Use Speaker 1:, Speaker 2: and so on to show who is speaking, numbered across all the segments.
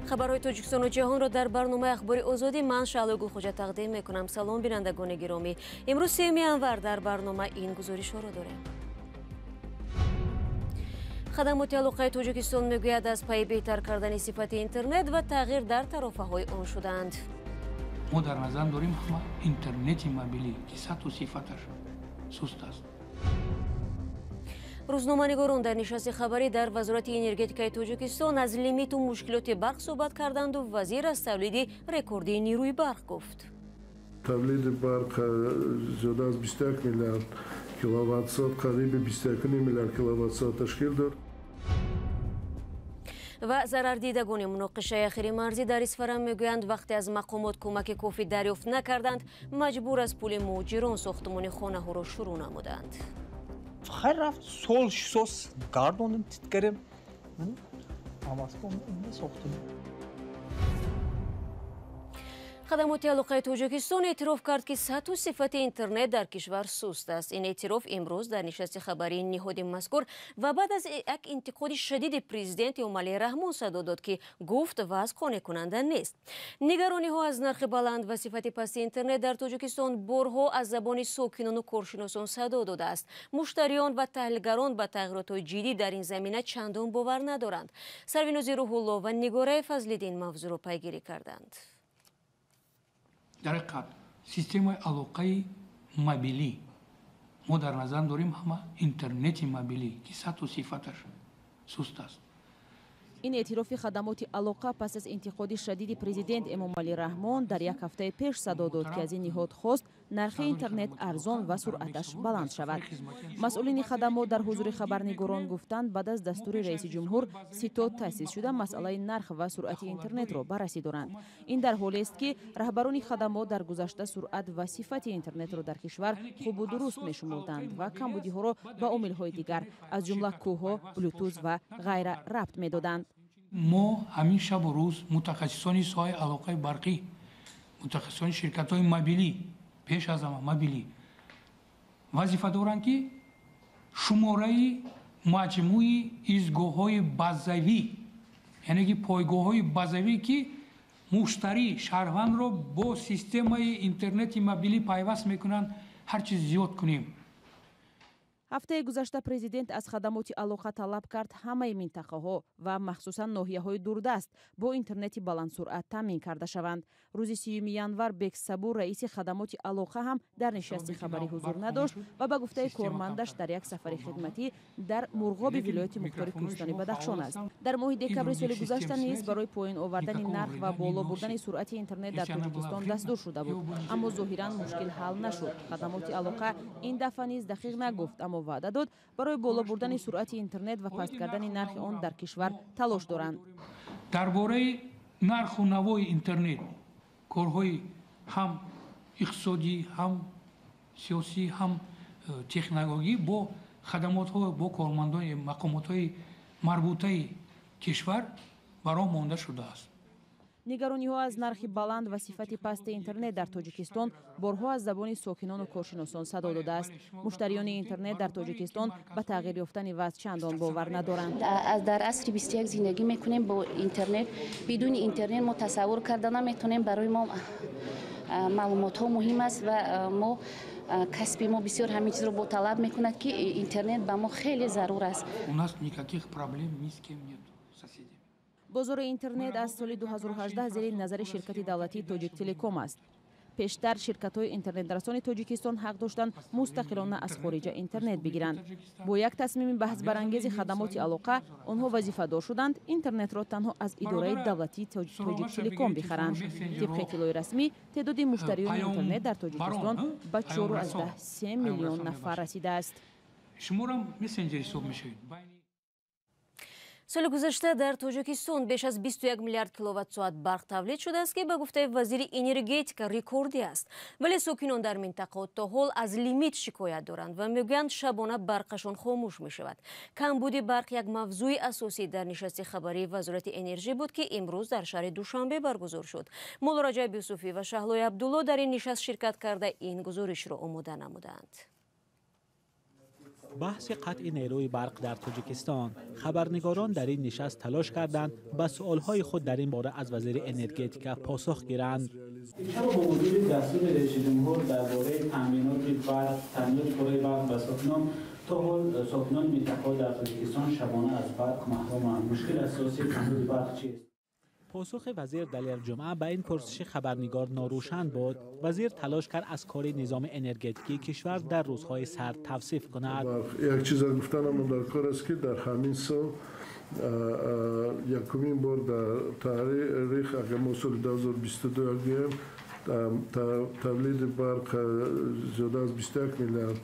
Speaker 1: Хабарҳои Тоҷикистону ҷаҳонро дар барномаи Ахбори Озодӣ ман Шаҳлои Гулхоҷа тақдим мекунам. Салом, бинандагони гиромӣ. Имрӯз 3 январ дар барнома ин гузоришҳоро дорем. Хадамоти алоқаи Тоҷикистон мегӯяд, аз пайи беҳтар кардани сифати интернет ва тағйир дар тарофаҳои он шудаанд.
Speaker 2: Мо дар назар дорем ҳама интернети мобилӣ, ки сатҳу сифаташ суст аст.
Speaker 1: Рӯзноманигорон дар нишасти хабарӣ дар Вазорати энергетикаи Тоҷикистон аз лимиту мушкилоти барқ суҳбат карданду вазир аз тавлиди рекордии нерӯи барқ гуфт.
Speaker 3: Тавлиди барқ зиёда аз 21 миллиард киловатт-соат, қариби 21 миллиард киловатт-соат ташкил дод.
Speaker 1: Ва зарардидагони муноқишаи ахири марзӣ дар Исфара мегӯянд, вақте аз мақомот кӯмаки кофӣ дарёфт накарданд, маҷбур аз пули муҳоҷирон сохтумони хонаҳоро шурӯъ намуданд.
Speaker 4: Хайр, рафт сол шисос гардонем, титкарем, сохтем.
Speaker 1: Хадамоти алоқаи Тоҷикистон эътироф кард, ки сатҳу сифати интернет дар кишвар суст аст. Ин эътироф имрӯз дар нишасти хабарии ниҳоди мазкур ва баъд аз як интиқоди шадиди президент Эмомалӣ Раҳмон садо дод, ки гуфт вазъ қонеъкунанда нест. Нигарониҳо аз нархи баланд ва сифати пасти интернет дар Тоҷикистон борҳо аз забони сокинону коршиносон садо додааст. Муштариён ва таҳлилгарон ба тағйиротҳои ҷиддӣ дар ин замина чандон бовар надоранд. Сарвинози Рӯҳулло ва Нигораи Фазлиддин мавзӯъро пайгирӣ карданд.
Speaker 2: Дар ҳақиқат, системаи алоқаи мобилӣ, мо дар назар дорем ҳама интернети мобилӣ, ки сатҳу сифаташ суст аст.
Speaker 5: Ин эътирофи хадамоти алоқа пас аз интиқоди шадиди президент Эмомалӣ Раҳмон дар як ҳафтаи пеш садо дод, ки аз ин ниҳод хост нархи интернет арзон ва суръаташ баланд шавад. Масъулини хадамот дар ҳузури хабарнигорон гуфтанд, баъд аз дастури раиси ҷумҳур ситод таъсис шуда, масъалаи нарх ва суръати интернетро баррасӣ доранд. Ин дар ҳолест, ки раҳбарони хадамот дар гузашта суръат ва сифати интернетро дар кишвар хубу дуруст мешумурданд ва камбудиҳоро ба омилҳои дигар, аз ҷумла кӯҳҳо, блютуз ва ғайра рабт медоданд.
Speaker 2: Мо ҳамин шабу рӯз мутахассисони соҳаи алоқаи барқӣ, мутахассисони ширкатҳои мобилӣ, пеш аз ҳама мобилӣ, вазифа доранд, ки шумораи маҷмӯи изгоҳҳои базавӣ, яъне ки пойгоҳҳои базавӣ, ки муштарӣ шаҳрвандро бо системаи интернети мобилӣ пайваст мекунанд, ҳар чиз зиёд кунем.
Speaker 5: Ҳафтаи гузашта президент аз хадамоти алоқа талаб кард, ҳамаи минтақаҳо ва махсусан ноҳияҳои дурдаст бо интернети баландсуръат таъмин карда шаванд. Рӯзи 30 январ Бек Сабур, раиси хадамоти алоқа, ҳам дар нишасти хабарӣ ҳузур надошт ва ба гуфтаи кормандаш дар як сафари хидматӣ дар Мурғоби вилояти мухтори Кӯҳистони Бадахшон аст. Дар моҳи декабри соли гузашта низ барои поён овардани нарх ва боло бурдани суръати интернет дар Тоҷикистон дастур шуда буд, аммо зоҳиран мушкил ҳал нашуд. Хадамоти алоқа ин дафъа низ дақиқ нагуфт, аммо ваъда дод, барои боло бурдани суръати интернет ва паст кардани нархи он дар кишвар талош доранд.
Speaker 2: Дар бораи нарху навои интернет корҳои ҳам иқтисодӣ, ҳам сиёсӣ, ҳам технологӣ бо хадамотҳо, бо кормандони мақомотҳои марбутаи кишвар ба роҳ монда шудааст.
Speaker 5: Нигарониҳо аз нархи баланд ва сифати пасти интернет дар Тоҷикистон борҳо аз забони сокинону коршиносон садо додааст. Муштариёни интернет дар Тоҷикистон ба тағйир ёфтани вазъ чандон бовар надоранд.
Speaker 6: Дар асри 21 зиндагӣ мекунем бо интернет. Бидуни интернет мо тасаввур карда наметонем. Барои мо маълумотҳо муҳим аст ва мо касби мо бисёр ҳамин чизро бо талаб мекунад, ки интернет ба мо хеле зарур аст.
Speaker 2: У нас никаких проблем ни с кем нет, соседями.
Speaker 5: Бозори интернет аз соли 2018 зери назари ширкати давлатии Тоҷиктелеком аст. Пештар ширкатҳои интернетрасони Тоҷикистон ҳақ доштанд мустақилона аз хориҷа интернет бигиранд. Бо як тасмими баҳсбарангези хадамоти алоқа онҳо вазифадор шуданд интернетро танҳо аз идораи давлатии Тоҷиктелеком бихаранд. Тибқи иттилои расмӣ, теъдоди муштариёни интернет дар Тоҷикистон ба 4,3 миллион нафар расидааст.
Speaker 2: Шуморам мессенҷер ҳисоб мешавед.
Speaker 1: Соли гузашта дар Тоҷикистон беш аз 21 миллиард киловатт-соат барқ тавлид шудааст, ки ба гуфтаи вазири энергетика рекордӣ аст. Вале сокинон дар минтақа то ҳол аз лимит шикоят доранд ва мегӯянд, шабона барқашон хомӯш мешавад. Камбуди барқ як мавзӯи асосӣ дар нишасти хабарии Вазорати энержӣ буд, ки имрӯз дар шаҳри Душанбе баргузор шуд. Мулло Раҷаб Юсуфӣ ва Шаҳлои Абдулло дар ин нишаст ширкат карда, ин гузоришро омода намуданд.
Speaker 7: Баҳси қатъи нерӯи барқ дар Тоҷикистон. Хабарнигорон дар ин нишаст талош карданд, ба суолҳои худ дар ин бора аз вазири энергетика посух гиранд.
Speaker 8: Чаро бо вуҷуди дастури раиси ҷумҳур дар бораи таъминоти барқ, таъминоти пурраи барқ ба сокинон, то ҳол сокинони минтақаҳо дар Тоҷикистон шабона аз барқ маҳруманд? Мушкили асосии камбуди барқ чист?
Speaker 7: Посухи вазир Далер Ҷумъа ба ин пурсиши хабарнигор норӯшан буд. Вазир талош кард, аз кори низоми энергетикии кишвар дар рӯзҳои сард тавсиф кунад.
Speaker 3: Як чиза гуфтанамон дар кор аст, ки дар ҳамин сол якумин бор дар таърих, агар мо соли 2022 гӯем, тавлиди барқ зиёда аз 21 миллиард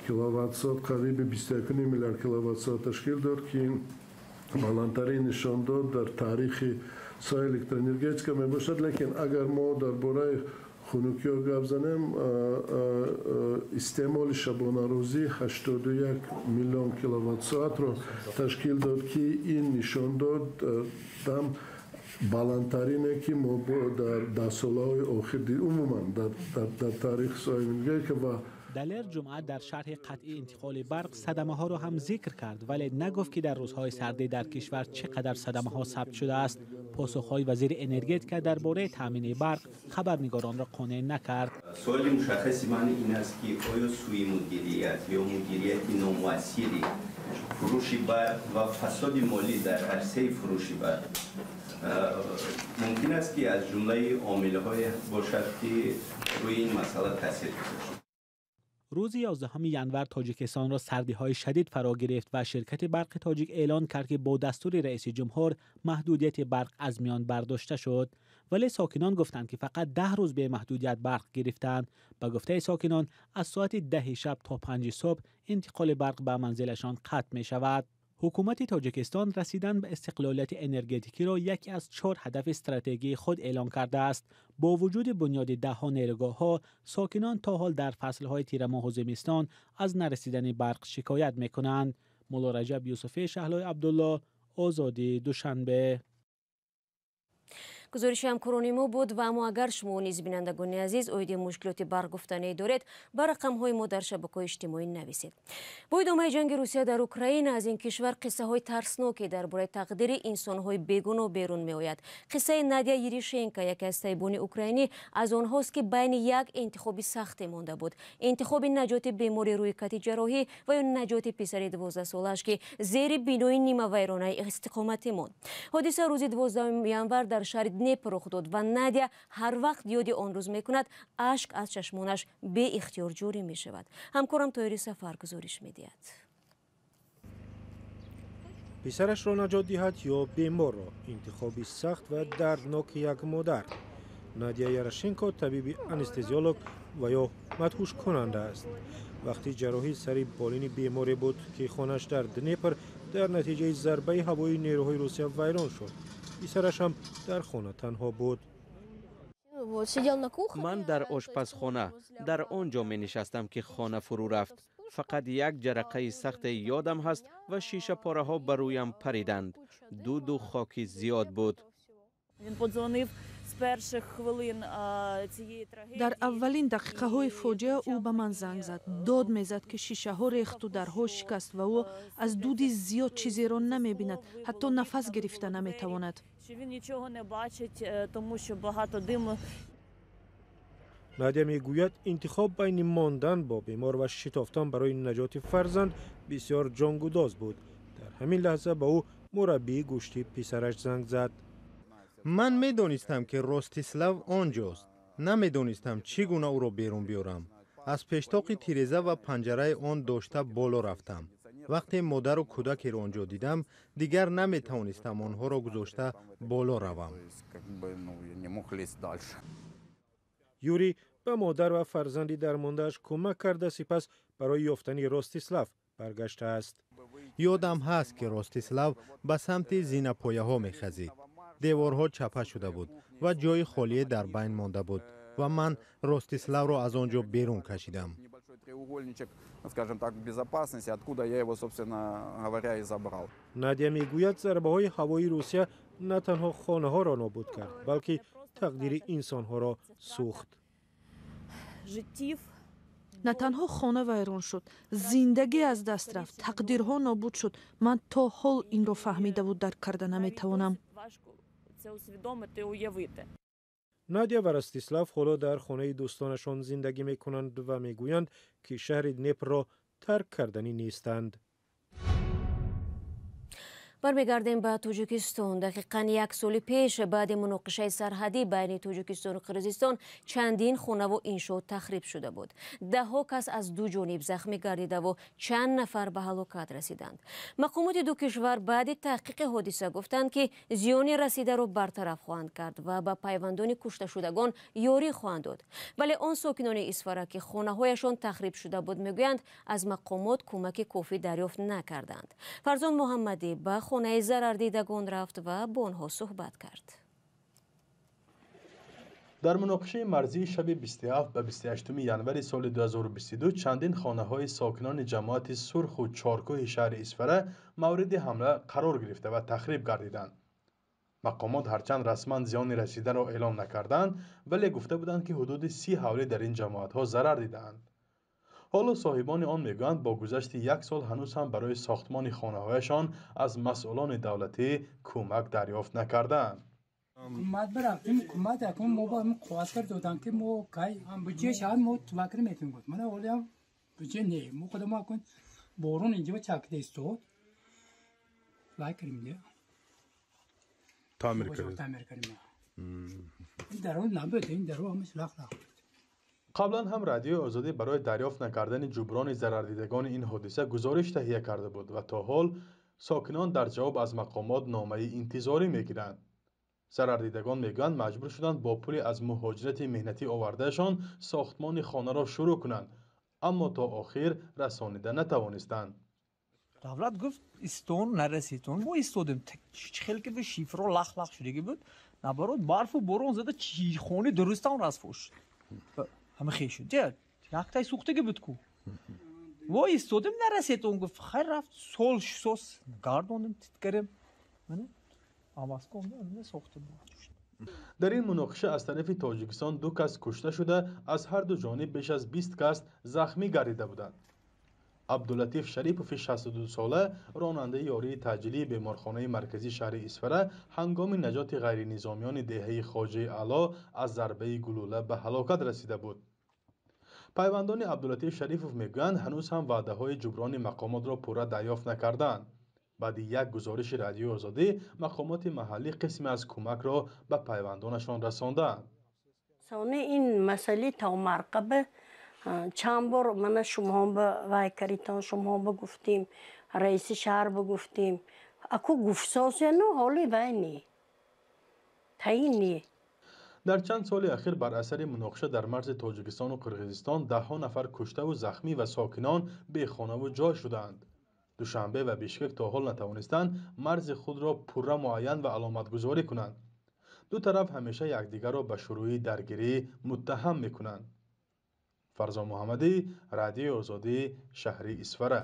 Speaker 3: киловатт-соат, қариби 21 миллиард киловатт-соат ташкил дод, ки ин баландтарин нишондод дар таърихи соҳаи электроэнергетика мебошад. Лекин агар мо дар бораи хунукиҳо гап занем, истеъмоли шабонарӯзӣ 81 миллион киловатт-соатро ташкил дод, ки ин нишондод дам баландтарине, ки мо дар даҳсолаҳои охир умуман дар таърихи соҳаи энергетика ва
Speaker 7: Далер Ҷумъа дар шарҳи қатъи интиқоли барқ садамаҳоро ҳам зикр кард, вале нагуфт, ки дар рӯзҳои сардӣ дар кишвар чӣ қадар садамаҳо сабт шудааст. Посухҳои вазири энергетика дар бораи таъмини барқ хабарнигоронро қонеъ накард.
Speaker 9: Суоли мушаххаси ман ин аст, ки оё сӯи мудирият ё мудирияти номуассири фурӯши барқ ва фасоди молӣ дар арсаи фурӯши барқ мумкин аст, ки аз ҷумлаи омилҳое бошад, ки рӯи ин масъала таъсир гузошт?
Speaker 7: Рӯзи 11 январ Тоҷикистонро сардиҳои шадид фаро гирифт ва ширкати Барқи Тоҷик эълон кард, ки бо дастури раиси ҷумҳур маҳдудияти барқ аз миён бардошта шуд. Вале сокинон гуфтанд, ки фақат 10 рӯз бемаҳдудият барқ гирифтанд. Ба гуфтаи сокинон, аз соати 10-и шаб то 5-и субҳ интиқоли барқ ба манзилашон қатъ мешавад. Ҳукумати Тоҷикистон расидан ба истиқлолияти энергетикиро яке аз чор ҳадафи стратегии худ эълон кардааст. Бо вуҷуди бунёди даҳҳо нерӯгоҳҳо, сокинон то ҳол дар фаслҳои тирамоҳу зимистон аз нарасидани барқ шикоят мекунанд. Мулло Раҷаб Юсуфӣ, Шаҳлои Абдулло, Озодӣ, Душанбе.
Speaker 1: Гузориши ҳамкорони мо буд. Ва аммо агар шумо низ, бинандагони азиз, оиди мушкилоти барқ гуфтанӣ доред, ба рақамҳои мо дар шабакаҳои иҷтимоӣ нависед. Бо идомаи ҷанги Русия дар Украина, аз ин кишвар қиссаҳои тарсноке дар бораи тақдири инсонҳои бегуноҳ берун меояд. Қиссаи Надя Ерешенко, яке аз табибони украинӣ, аз онҳост, ки байни як интихоби сахте монда буд: интихоби наҷоти бемори рӯи кати ҷарроҳӣ ва ё наҷоти писари 12-солааш, ки зери бинои нимавайронаи истиқоматӣ монд. Ҳодиса рӯзи 12 январ дар шаҳри Днепр рух дод ва Надя ҳар вақт ёди он рӯз мекунад, ашк аз чашмонаш беихтиёр ҷорӣ мешавад. Ҳамкорам Тоҳири Сафар гузориш медиҳад.
Speaker 10: Писарашро наҷот диҳад ё беморро? Интихоби сахт ва дардноки як модар. Надя Ярошенко табиби анестезиолог ва ё мадҳушкунанда аст. Вақти ҷарроҳӣ сари болини беморе буд, ки хонаш дар Днепр дар натиҷаи зарбаи ҳавоии нерӯҳои Русия вайрон шуд. Писараш ҳам дар хона танҳо буд.
Speaker 11: Ман дар ошпазхона дар он ҷо менишастам, ки хона фурӯ рафт. Фақат як ҷарақаи сахте ёдам ҳаст ва шишапораҳо ба рӯям париданд. Дуду хоки зиёд буд.
Speaker 12: Дар аввалин дақиқаҳои фоҷиа ӯ ба ман занг зад. Дод мезад, ки шишаҳо рехту дарҳо шикаст ва ӯ аз дуди зиёд чизеро намебинад, ҳатто нафас гирифта наметавонад.
Speaker 10: Надя мегӯяд, интихоб байни мондан бо бемор ва шитофтан барои наҷоти фарзанд бисёр ҷонгудоз буд. Дар ҳамин лаҳза ба ӯ мураббии гӯшти писараш занг зад.
Speaker 13: Ман медонистам, ки Ростислав он ҷост. Намедонистам, чӣ гуна ӯро берун биёрам. Аз пештоқи тиреза ва панҷараи он дошта боло рафтам. Вақте модару кӯдакеро он ҷо дидам, дигар наметавонистам онҳоро гузошта боло равам.
Speaker 10: Юрий ба модар ва фарзанди дармондааш кӯмак карда, сипас барои ёфтани Ростислав баргаштааст.
Speaker 13: Ёдам ҳаст, ки Ростислав ба самти зинапояҳо мехазид. Деворҳо чапа шуда буд ва ҷои холие дар байн монда буд ва ман Ростиславро аз он ҷо берун кашидам.
Speaker 10: Надя мегӯяд, зарбаҳои ҳавоии Русия на танҳо хонаҳоро нобуд кард, балки тақдири инсонҳоро сӯхт.
Speaker 12: На танҳо хона вайрон шуд, зиндагӣ аз даст рафт, тақдирҳо нобуд шуд. Ман то ҳол инро фаҳмидаву дарк карда наметавонам.
Speaker 10: Надя ва Ростислав ҳоло дар хонаи дӯстонашон зиндагӣ мекунанд ва мегӯянд, ки шаҳри Днепроро тарк карданӣ нестанд.
Speaker 1: Бармегардем ба Тоҷикистон. Дақиқан як соли пеш баъди муноқишаи сарҳадӣ байни Тоҷикистону Қирғизистон чандин хонаву иншоот тахриб шуда буд. Даҳҳо кас аз ду ҷониб захмӣ гардидаву чанд нафар ба ҳалокат расиданд. Мақомоти ду кишвар баъди таҳқиқи ҳодиса гуфтанд, ки зиёни расидаро бартараф хоҳанд кард ва ба пайвандони кушташудагон ёрӣ хоҳанд дод. Вале он сокинони Исфара, ки хонаҳояшон тахриб шуда буд, мегӯянд, аз мақомот кӯмаки кофӣ дарёфт накарданд. Фарзон Муҳаммадӣ ба хонаи зарардидагон рафт ва бо онҳо суҳбат кард.
Speaker 14: Дар муноқишаи марзии шаби 27 ба 28 январи соли 2022 чандин хонаҳои сокинони ҷамоати Сурху Чоркӯҳи шаҳри Исфара мавриди ҳамла қарор гирифта ва тахриб гардиданд. Мақомот ҳарчанд расман зиёни расидаро эълон накарданд, вале гуфта буданд, ки ҳудуди 30 ҳавлӣ дар ин ҷамоатҳо зарар дидаанд. Ҳоло соҳибони он мегӯянд, бо гузашти як сол ҳанӯз ҳам барои сохтмони хонаҳояшон аз масъулони давлатӣ кӯмак дарёфт накардаанд.
Speaker 15: Кӯмак бирафтем, кӯмак акун мо ба қувваткар доданд, ки мо кай буҷа шаҳр мо твакр метем гуфт. Мана ҳолиам буҷа не, мо худамо акун борон инҷо чакида истод. Вай кардем де.
Speaker 14: Таъмир кардем.
Speaker 15: Таъмир кардем. Ин даро набуд, ин даро ҳамаш лақ-лақ.
Speaker 14: Қаблан ҳам Радиои Озодӣ барои дарёфт накардани ҷуброни зарардидагони ин ҳодиса гузориш таҳия карда буд ва то ҳол сокинон дар ҷавоб аз мақомот номаи интизорӣ мегиранд. Зарардидагон мегӯянд, маҷбур шуданд бо пули аз муҳоҷирати меҳнатӣ овардаашон сохтмони хонаро шурӯъ кунанд, аммо то охир расонида натавонистанд.
Speaker 4: Давлат гуфт, истон нараситон, мо истодем. Чӣ хел ки шифро лах-лах шудагӣ буд, наоборот барфу борон зада хони дурустам расфо шуд. Ҳама хел шуд. Яктай сӯхтагӣ буд ку. Мо истодем, нарасед, он гуфт, хайр рафт, сол сос гардондем, тит кардем.
Speaker 14: Дар ин муноқиша аз тарафи Тоҷикистон ду кас кушта шуда, аз ҳар ду ҷониб беш аз 20 кас захмӣ гардида буданд. Абдулатиф Шарипови 62сола, ронандаи ёрии таъҷилии беморхонаи марказии шаҳри Исфара, ҳангоми наҷоти ғайринизомиёни деҳаи Хоҷаи Аъло аз зарбаи гулӯла ба ҳалокат расида буд. Пайвандони Абдулатиф Шарипов мегӯянд, ҳанӯз ҳам ваъдаҳои ҷуброни мақомотро пурра дарёфт накардаанд. Баъди як гузориши Радиои Озодӣ мақомоти маҳаллӣ қисме аз кӯмакро ба пайвандонашон расондаанд.
Speaker 16: Сони ин масъалаи тавмарқаба чанд бор мана шумоҳо ба вай каритон, шумоҳо ба гуфтем, раиси шаҳр ба гуфтем. Аку гуфтсозяну ҳоли вай не, таъин не.
Speaker 14: Дар чанд соли ахир бар асари муноқиша дар марзи Тоҷикистону Қирғизистон даҳҳо нафар куштаву захмӣ ва сокинон бехонаву ҷой шудаанд. Душанбе ва Бишкек то ҳол натавонистанд марзи худро пурра муайян ва аломатгузорӣ кунанд. Ду тараф ҳамеша якдигарро ба шурӯи даргирӣ муттаҳам мекунанд. Фарзон Муҳаммадӣ, Радиои Озодӣ, шаҳри Исфара.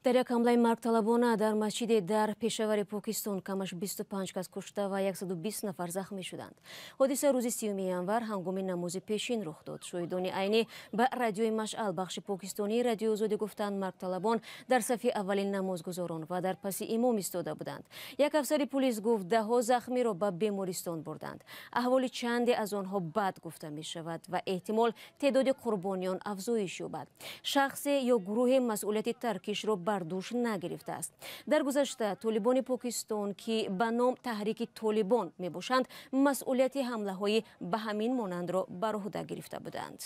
Speaker 1: Дар як ҳамлаи маргталабона дар масҷиде дар Пешавари Покистон камаш 25 кас кушта ва 120 нафар захмӣ шуданд. Ҳодиса рӯзи 30 январ ҳангоми намози пешин рух дод. Шоҳидони айнӣ ба радиои Машъал бахши покистонии Радиои Озодӣ гуфтанд, маргталабон дар сафи аввалин намозгузорон ва дар паси имом истода буданд. Як афсари пулис гуфт, даҳҳо захмиро ба бемористон бурданд. Аҳволи чанде аз онҳо бад гуфта мешавад ва эҳтимол теъдоди қурбониён афзоиш ёбад. Шахсе ё гурӯҳе масъулияти таркишро бар дӯш нагирифтааст. Дар гузашта толибони Покистон, ки ба ном Таҳрики Толибон мебошанд, масъулияти ҳамлаҳои ба ҳамин монандро бар уҳда гирифта буданд.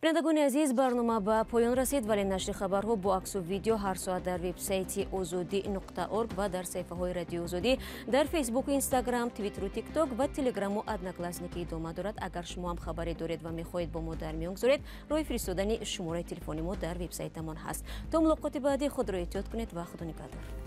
Speaker 1: Бинандагони азиз, барнома ба поён расид, вале нашри хабарҳо бо аксу видео ҳар соат дар вебсайти озодӣ.орг ва дар саҳифаҳои Радиои Озодӣ дар Фейсбуку, Инстаграм, Твиттеру, Тикток ва Телеграму Одноклассники идома дорад. Агар шумо ҳам хабаре доред ва мехоҳед бо мо дар миён гузоред, роҳи фиристодани шумораи телефони мо дар вебсайтамон ҳаст. То мулоқоти баъдӣ худро эҳтиёт кунед ва худо нигаҳдор.